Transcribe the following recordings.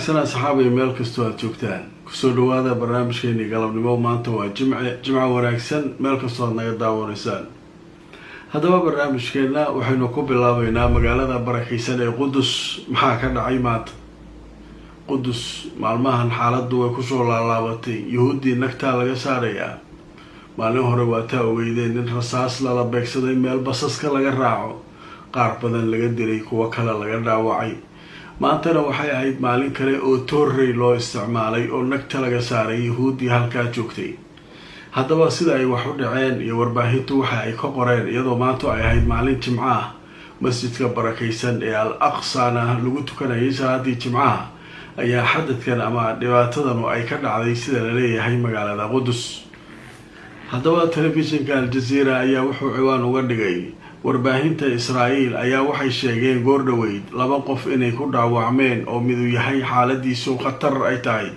Asxaabay, meel kastoo aad joogtaan, kusoo dhawaada barnaamijkeeni galabnimo. Maanta waa Jimce, Jimco wanaagsan meel kastoo aad naga daawanaysaan. Haddaba barnaamijkeenna waxaynu ku bilaabeynaa magaalada barakeysan ee Qudus. Maxaa ka dhacay maanta Qudus? Maalmahan xaaladdu way kusoo laalaabatay, Yuhuuddii nagtaa laga saarayaa. Maalin hore waa taa ogeydeen in rasaas lala beegsaday meel basaska laga raaco, qaar badan laga dilay, kuwo kale laga dhaawacay. Maantana waxay ahayd maalin kale oo toorrey loo isticmaalay oo nagta laga saaray Yuhuuddii halkaa joogtay. Haddaba sida ay wax u dhaceen iyo warbaahintu waxa ay ka qoreen, iyadoo maanta ay ahayd maalin Jimco ah, masjidka barakaysan ee Al Aqsana lagu tukanayay salaadii Jimcaha, ayaa xadadkan ama dhibaatadanu ay ka dhacday, sida la leeyahay, magaalada Qudus. Haddaba telefishinka Al-Jazeera ayaa wuxuu ciwaan uga dhigay: warbaahinta Israa'iil ayaa waxay sheegeen goor dhoweyd laba qof inay ku dhaawacmeen oo midu yahay xaaladiisu khatar ay tahay,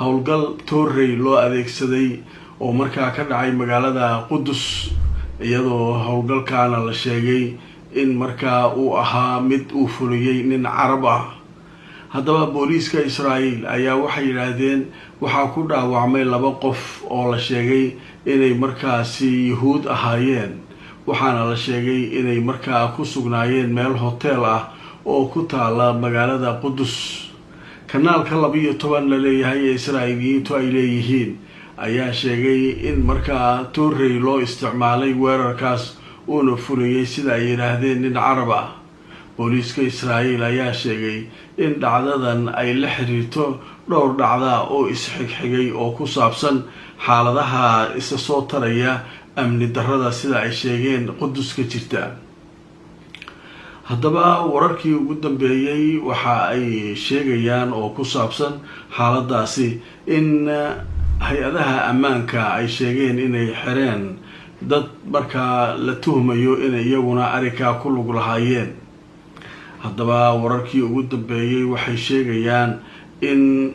howlgal toorrey loo adeegsaday oo markaa ka dhacay magaalada Qudus, iyadoo howlgalkaana la sheegay in markaa uu ahaa mid uu fuliyey nin Carab ah. Haddaba booliiska Israa'iil ayaa waxay yidhaahdeen waxaa ku dhaawacmay laba qof oo la sheegay inay markaasi Yuhuud ahaayeen, waxaana la sheegay inay markaa ku sugnaayeen meel hotel ah oo ku taala magaalada Qudus. Kanaalka 12 la leeyahay ee Israa'iiliyiintu ay leeyihiin ayaa sheegay in markaa toorrey loo isticmaalay weerarkaas, uuna fuliyey, sida ay yidhaahdeen, nin Carab ah. Booliiska Israa'iil ayaa sheegay in dhacdadan ay la xiriirto dhowr dhacda oo isxigxigay oo ku saabsan xaaladaha isa soo taraya amni darrada, sida ay sheegeen, Qudus ka jirta. Haddaba wararkii ugu dambeeyey waxa ay sheegayaan oo ku saabsan xaaladaasi in hay-adaha ammaanka ay sheegeen inay xireen dad markaa la tuhmayo inay iyaguna arrinkaa ku lug lahaayeen. Haddaba wararkii ugu dambeeyey waxay sheegayaan in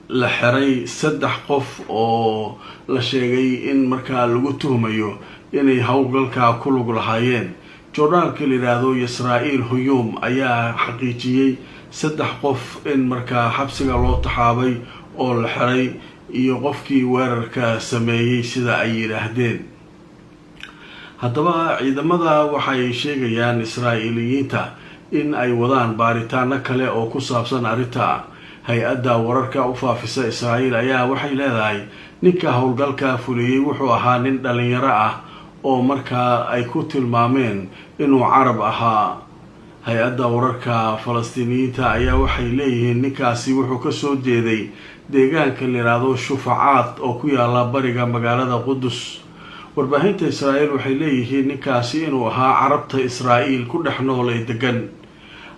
la xiray saddex qof oo la sheegay in markaa lagu tuhmayo inay howlgalkaa ku lug lahaayeen. Joornaalka la yidhaahdo Israa'iil Hayom ayaa xaqiijiyey saddex qof in markaa xabsiga loo taxaabay oo la xiray iyo qofkii weerarka sameeyey, sida ay yidhaahdeen. Haddaba ciidamada waxay sheegayaan Israa'iiliyiinta in ay wadaan baaritaano kale oo ku saabsan arrinta. Hay-adda wararka u faafisa Israa'iil ayaa waxay leedahay ninka howlgalka fuliyey wuxuu ahaa nin dhalinyaro ah oo markaa ay ku tilmaameen inuu Carab ahaa. Hay-adda wararka Falastiiniyiinta ayaa waxay leeyihiin ninkaasi wuxuu kasoo jeeday deegaanka la yidhaahdo Shufacaad oo ku yaala bariga magaalada Qudus. Warbaahinta Israa'iil waxay leeyihiin ninkaasi inuu ahaa Carabta Israa'iil ku dhex nool ee degan.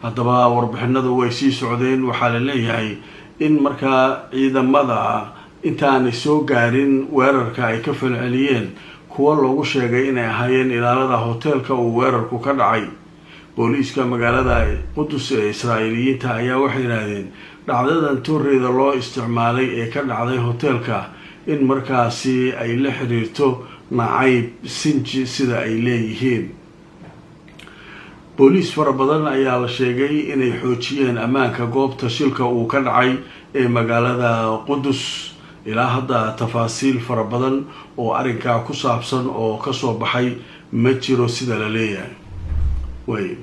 Haddaba warbixinadu way sii socdeen. Waxaa la leeyahay in markaa ciidamada intaanay soo gaarin weerarka ay ka falceliyeen kuwa loogu sheegay inay ahaayeen ilaalada hoteelka uu weerarku ka dhacay. Booliiska magaalada Qudus ee Israa'iiliyiinta ayaa waxay yidhaahdeen dhacdadan tooreyda loo isticmaalay ee ka dhacday hoteelka in markaasi ay la xiriirto nacayb sinji, sida ay leeyihiin. Booliis fara badan ayaa la sheegay inay xoojiyeen ammaanka goobta shilka uu ka dhacay ee magaalada Qudus. Ilaa hadda tafaasiil fara badan oo arrinkaa ku saabsan oo kasoo baxay ma jiro, sida la leeyahay. Way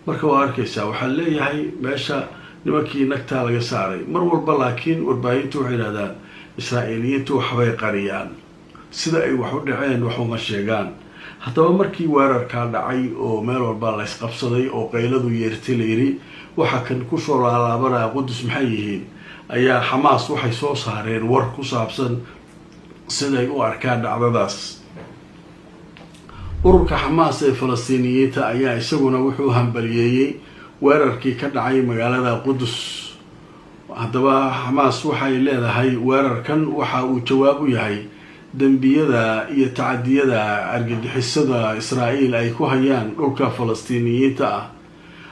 marka waa arkaysaa, waxaa leeyahay meesha nimankii nagtaa laga saaray mar walba, laakiin warbaahintu waxay yidhahdaan Israa'iiliyiintu waxbay qariyaan, sida ay wax u dhaceen waxuma sheegaan. Haddaba markii weerarkaa dhacay oo meel walba la isqabsaday oo qayladu yeertay, la yidhi waxa kan kusoo laalaabanaya Qudus maxay yihiin, ayaa Xamaas waxay soo saareen war ku saabsan siday u arkaan dhacdadaas. Ururka Xamaas ee Falastiiniyiinta ayaa isaguna wuxuu hambaliyeeyey weerarkii ka dhacay magaalada Qudus. Haddaba Xamaas waxay leedahay weerarkan waxa uu jawaab u yahay dembiyada iyo tacadiyada argagixisada Israa'iil ay ku hayaan dhulka Falastiiniyiinta ah.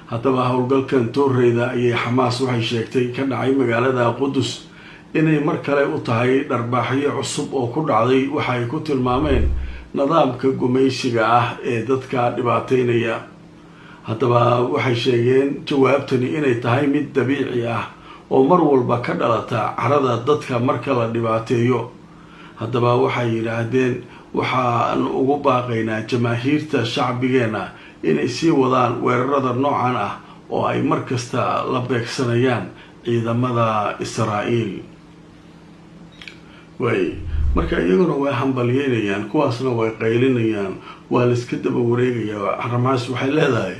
Haddaba howlgalkan tooreyda ayay Xamaas waxay sheegtay ka dhacay magaalada Qudus inay mar kale u tahay dharbaaxyo cusub oo ku dhacday waxa ay ku tilmaameen nidaamka gumaysiga ah ee dadka dhibaateynaya. Haddaba waxay sheegeen jawaabtani inay tahay mid dabiici ah. oo mar walba ka dhalata carada dadka marka la dhibaateeyo. Haddaba waxay yidhaahdeen, waxaan ugu baaqaynaa jamaahiirta shacbigeenna inay sii wadaan weerarada noocan ah oo ay mar kasta la beegsanayaan ciidamada Israa'iil. Waay, marka iyaguna way hambalyeynayaan, kuwaasna way qaylinayaan, waa layska daba wareegayaa. Xamaas waxay leedahay,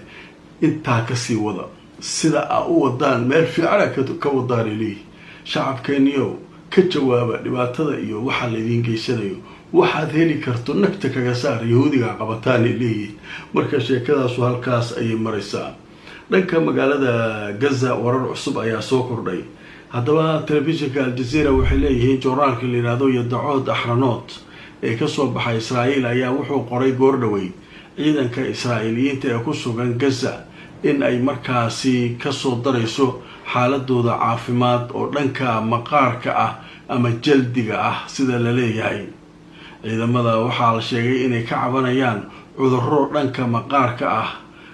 intaa kasii wada, sida a u wadaan meel fiicana ka wadaan leeyihi. Shacabkeeniyow, ka jawaaba dhibaatada iyo waxaa laydiin geysanayo. Waxaad heli karto nagta kaga saar Yahuudiga qabataanay leeyihiin. Marka sheekadaasu halkaas ayay maraysaa. Dhanka magaalada Gaza warar cusub ayaa soo kordhay. Haddaba telefishinka Aljazeera waxay leeyihiin, joornaalka la yidhaahdo Yediot Ahronot ee kasoo baxay Israa'iil ayaa wuxuu qoray goor dhaweyd ciidanka Israa'iiliyiinta ee ku sugan Gaza in ay markaasi kasoo darayso xaaladooda caafimaad oo dhanka maqaarka ah ama jaldiga ah. Sida la leeyahay, ciidamada waxaa la sheegay inay ka cabanayaan cudurro dhanka maqaarka ah,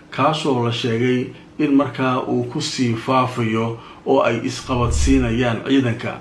kaasoo la sheegay in markaa uu kusii faafayo oo ay isqabadsiinayaan ciidanka.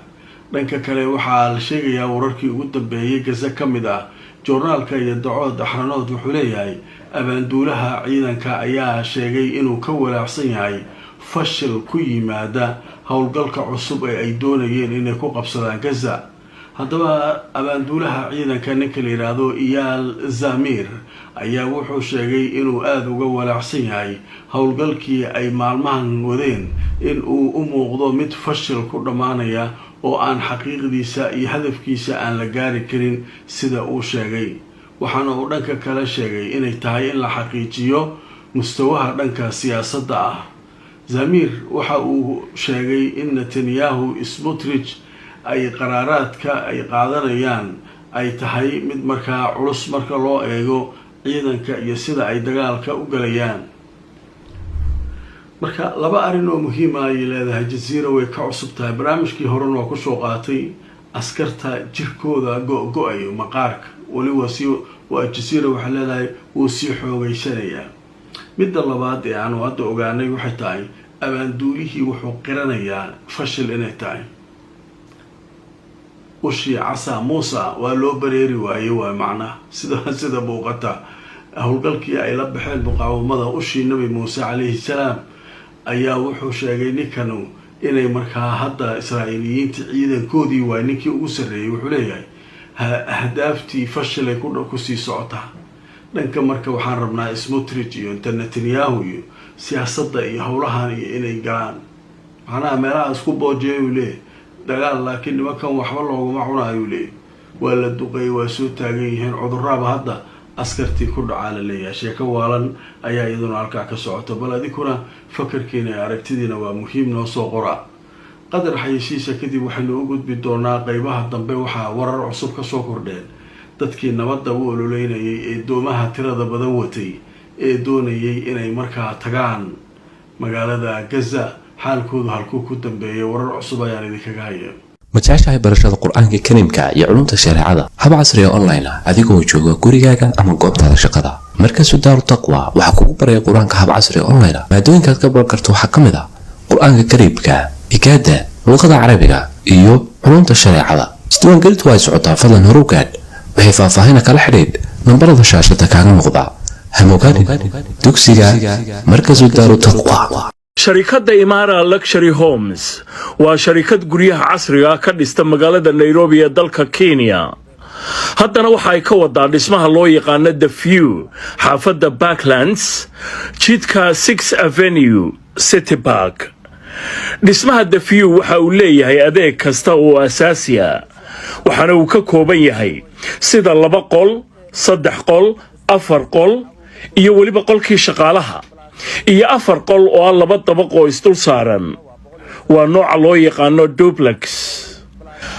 Dhanka kale, waxaa la sheegayaa wararkii ugu dambeeyay Gaza ka mid ah. Joornaalka Yediot Ahronot wuxuu leeyahay, abaanduulaha ciidanka ayaa sheegay inuu ka walaacsan yahay fashil ku yimaada howlgalka cusub ee ay doonayeen inay ku qabsadaan Gaza. Haddaba abaanduulaha ciidanka, ninka la yidhaahdo Iyaal Zamir, ayaa wuxuu sheegay inuu aada uga walaacsan yahay howlgalkii ay maalmahan wadeen in uu u muuqdo mid fashil ku dhammaanaya oo aan xaqiiqdiisa iyo hadafkiisa aan la gaari karin, sida uu sheegay. Waxaana uu dhanka kale sheegay inay tahay in la xaqiijiyo mustawaha dhanka siyaasadda ah. Zamir waxa uu sheegay in Netanyahu, Smotrich ay qaraaraadka ay qaadanayaan ay tahay mid markaa culus marka loo eego ciidanka iyo sida ay dagaalka u galayaan. Marka laba arrin oo muhiima ayay leedahay Jaziira, way ka cusub tahay. Barnaamijkii horena waa kusoo qaatay askarta jirkooda go-go-ayo maqaarka. Weli waa sii waa Jaziira waxay leedahay wuu sii xoogeysanayaa. Midda labaad ee aanu hadda ogaanay waxay tahay, abaanduulihii wuxuu qiranayaa fashil inay tahay. Ushii casa Muusa waa loo bareeri waayey, waay macnaha sida muuqata howlgalkii ay la baxeen muqaawamada, ushii Nabi Muuse calayhi salaam, ayaa wuxuu sheegay ninkanu inay markaa hadda Israa'iiliyiinta ciidankoodii, waay ninkii ugu sarreeyay, wuxuu leeyahay ahdaaftii fashilay kusii socotaa. Dhanka marka waxaan rabnaa Smotrich iyo inta Netanyahu iyo siyaasadda iyo howlahan iyo inay galaan, macnaha meelaha isku boojeeya, uu leeyahy dagaal, laakiin nimankan waxba looguma cunaayuu leeyahy. Waa la duqeeyay, waa soo taagan yihiin, cuduraaba hadda askartii ku dhacaa la leeyahay. Sheeko waalan ayaa iyaduna halkaa ka socota. Bal adinkuna fakarkiina iyo aragtidiina waa muhiim, noo soo qora. Qadar xayeysiisa kadib waxaynu u gudbi doonaa qeybaha dambe. Waxaa warar cusub kasoo kordheen dadkii nabadda u ololeynayay ee doomaha tirada badan watay ee doonayay inay markaa tagaan magaalada Gaza. Xaalkoodu halkuu ku dambeeyay? Warar cusub ayaan idinkaga haya. Ma jeceshahay barashada Qur-aanka Kariimka iyo culumta shareecada hab casriga online ah, adigoo jooga gurigaaga ama goobtaada shaqada? Markazu Daaru Taqwa waxaa kugu baraya Qur-aanka hab casriga online ah. Maadooyinkaad ka baran karto waxaa ka mid ah Qur-aanka Kariimka, higaada, luqada Carabiga iyo culumta shareecada. Isdiiwaangelintu ay socotaa, fadlan horu gaadh. Waxay faahfaahina kala xidhiidh nambarada shaashada kaaga muuqda. Hamogaadhin dugsiga Markazu Daaru Taqwa. Sharikadda Imaara Luxury Homes waa sharikad guryaha casriga ka dhista magaalada Nairobi ee dalka Kenya. Haddana waxa ay ka wadaa dhismaha loo yaqaano The View, xaafadda Parklands, jidka 6 Avenue, City Park. Dhismaha The View waxa uu leeyahay adeeg kasta oo asaasi ah, waxaana uu ka kooban yahay sida laba qol, saddex qol, afar qol iyo weliba qolkii shaqaalaha iyo afar qol oo ah laba dabaq oo isdul saaran. Waa nooca loo yaqaano duplex.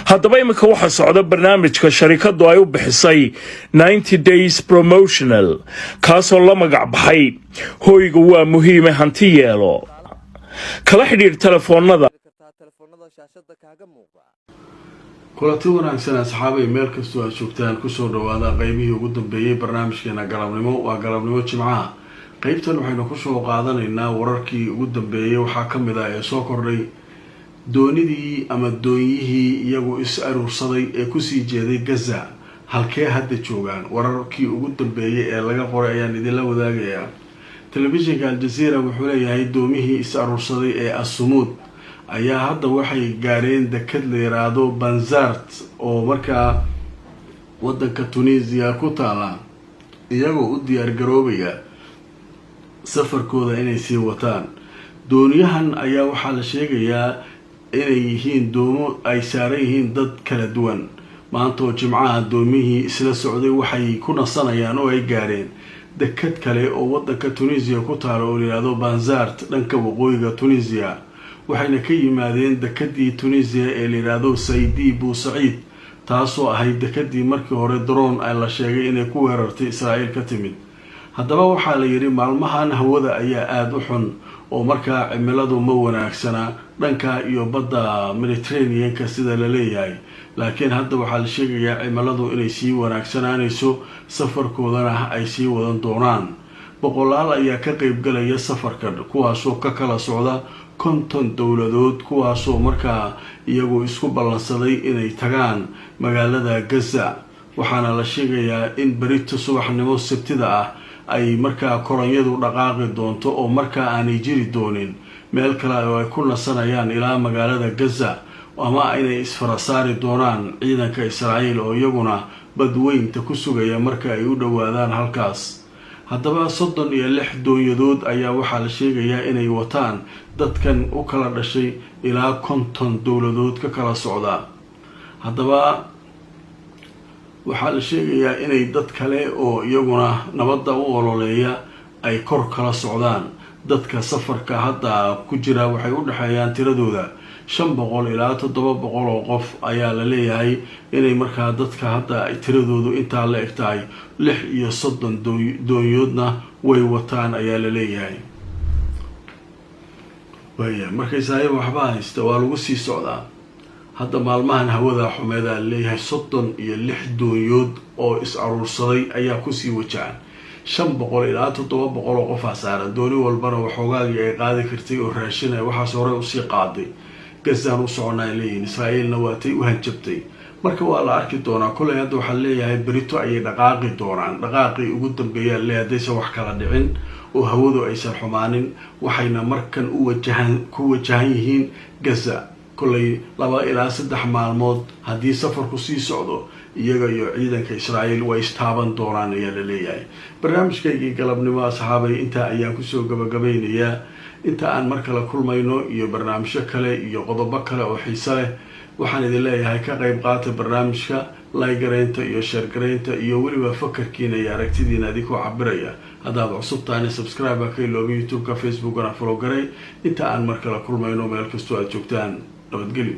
Haddaba iminka waxaa socda barnaamijka sharikaddu ay u bixisay 90 days promotional, kaasoo la magac baxay "Hoyga waa muhiime hanti yeelo". Kala xidhiidh telefoonnada. Kulanti wanaagsan, asxaabay, meel kastoo aad joogtaan, kusoo dhawaada qeybihii ugu dambeeyey barnaamijkeena galabnimo. Waa galabnimo Jimcaha. Qeybtan waxaynu kusoo qaadanaynaa wararkii ugu dambeeyey. Waxaa ka mid ah ee soo kordhay Doonidii ama doonyihii iyagu is aruursaday ee kusii jeeday Gaza halkee hadda joogaan? Wararkii ugu dambeeyay ee laga qoray ayaan idinla wadaagayaa. Telefishinka Aljazeera wuxuu leeyahay doomihii is aruursaday ee Asumuud ayaa hadda waxay gaareen dekad la yiraahdo Banzart oo markaa wadanka Tunisia ku taala, iyagoo u diyaar garoobaya safarkooda inay sii wataan. Dooniyahan ayaa waxaa la sheegayaa inay yihiin doomo ay saaran yihiin dad kala duwan. Maanta oo Jimcaha doomihii isla socday waxay ku nasanayaan oo ay gaareen dekad kale oo wadanka Tunisia ku taala oo layihahdo Banzart, dhanka waqooyiga Tunisia, waxayna ka yimaadeen dekadii Tunisia ee layidhaahdo Saydi Buusaciid, taasoo ahayd dekadii markii hore drone ay la sheegay inay ku weerartay Israa'iil ka timid. Haddaba waxaa la yidhi maalmahan hawada ayaa aada u xun oo markaa cimiladu ma wanaagsana dhanka iyo badda Mediterraneanka sida la leeyahay, laakiin hadda waxaa la sheegayaa cimiladu inay sii wanaagsanaanayso, safarkoodana ay sii wadan doonaan. Boqolaal ayaa ka qeybgalaya safarkan, kuwaasoo ka kala socda 50 dowladood, kuwaasoo markaa iyagu isku ballansaday inay tagaan magaalada Gaza. Waxaana la sheegayaa in berito subaxnimo Sabtida ah ay markaa koronyadu dhaqaaqi doonto oo markaa aanay jiri doonin meel kale oo ay ku nasanayaan ilaa magaalada Gaza, ama inay isfarasaari doonaan ciidanka Israa'iil oo iyaguna badweynta ku sugaya marka ay u dhowaadaan halkaas. Haddaba 36 doonyadood ayaa waxaa la sheegayaa inay wataan dadkan u kala dhashay ilaa 50 dowladood ka kala socda. Haddaba waxaa la sheegayaa inay dad kale oo iyaguna nabadda u ololeeya ay kor kala socdaan. Dadka safarka hadda ku jira waxay u dhexeeyaan tiradooda 500 ilaa 700 oo qof ayaa la leeyahay inay markaa dadka hadda tiradoodu intaa la eg tahay. 36 doonyoodna way wataan ayaa la leeyahay. Waaya, marka Israa'iil waxba haysta, waa lagu sii socdaa. Hadda maalmahan hawada xumeedaa leeyahay. 36 doonyood oo is aruursaday ayaa kusii wajahan, 500 ilaa 700 oo qofaa saaran. Dooni walbana waxoogaagii ay qaadi kartay oo raashinaya waxaas horey usii qaaday. Gazaan u soconaa ay leeyihin, Israa'iilna waatay u hanjabtay. Marka waa la arki doonaa kolley. Hadda waxaa leeyahay berito ayay dhaqaaqi doonaan, dhaqaaqii ugu dambeeyaa leeyahay haddaysan wax kala dhicin oo hawadu aysan xumaanin. Waxayna markan u wajahan ku wajahan yihiin Gaza. Kolley 2 ilaa 3 maalmood haddii safarku sii socdo, iyaga iyo ciidanka Israa'iil way istaaban doonaan ayaa la leeyahay. Barnaamijkaygii galabnimo, asxaabay, intaa ayaan kusoo gabagabaynayaa. Inta aan mar kale kulmayno iyo barnaamijyo kale iyo qodobo kale oo xiise leh, waxaan idin leeyahay ka qayb qaata barnaamijka, like-garaynta iyo share-garaynta iyo weliba fakarkiina iyo aragtidiina adinkoo cabiraya. Haddaad cusub tahayna subscribe ka ilooba YouTube-ka, Facebookana follow garay. Inta aan mar kale kulmayno, meel kastoo aad joogtaan, nabadgelyo.